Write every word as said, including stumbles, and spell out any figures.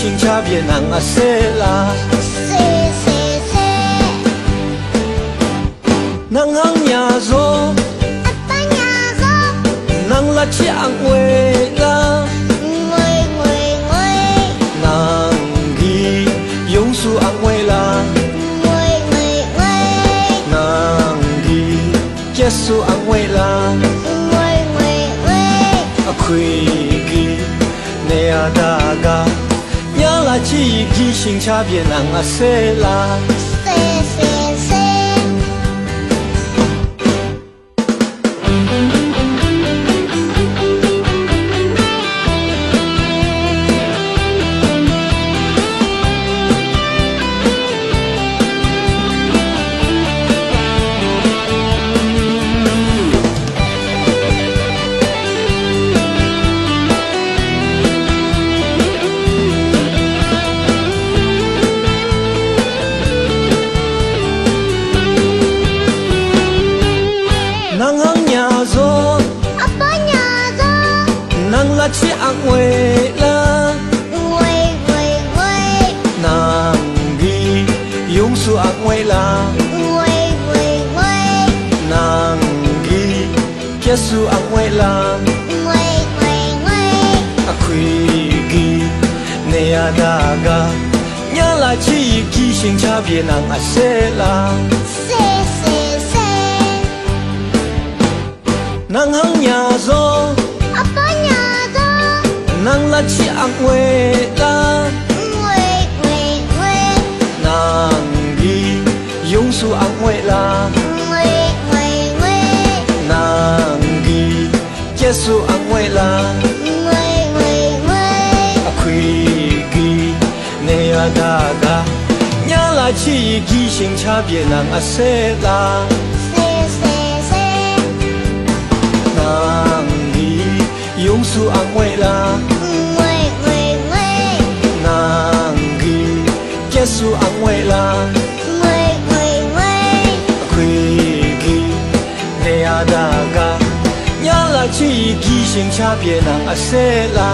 Shingcha bye nang a se la. Se, se, se. Nang hkang nya zaw. Apa nya zaw. Nang lat hte ang woi la. Ngoi, ngoi, ngoi. Nang gi yung su ang woi la. Ngoi, ngoi, ngoi. Nang gi kyet su ang woi la. Ngoi, ngoi, ngoi. Ahkui gi ne a da ga. Nya la chi yi gi shingcha bye nang a se la. Se, se, se. Nang hkang nya zaw. Apa nya zaw. Nang lat hte ang woi la. Woi, woi, woi. Nang gi yung su ang woi la. Woi, woi, woi. Nang gi kyet su ang woi la. Ngoi, ngoi, ngoi. Ahkui gi ne a da ga. Nya la chi yi gi shingcha bye nang a se la. Se, se, se. Nang hkang nya zaw. Apa nya zaw. Nang lat hte ang woi la. Ngoi, ngoi, ngoi. Nang gi yung su ang woi la. Ngoi, ngoi, ngoi. Nang gi kyet su ang woi la. Ngoi, ngoi, ngoi. Ahkui gi ne a da ga. Nya la chi yi gi shingcha bye nang a se la. Se, se, se. Nang gi yung su ang woi la. Ngoi, ngoi, ngoi. Nang gi kyet su ang woi la. Ngoi, ngoi, ngoi. Ahkui gi ne a da ga. Nya la chi yi gi shingcha bye nang a se la.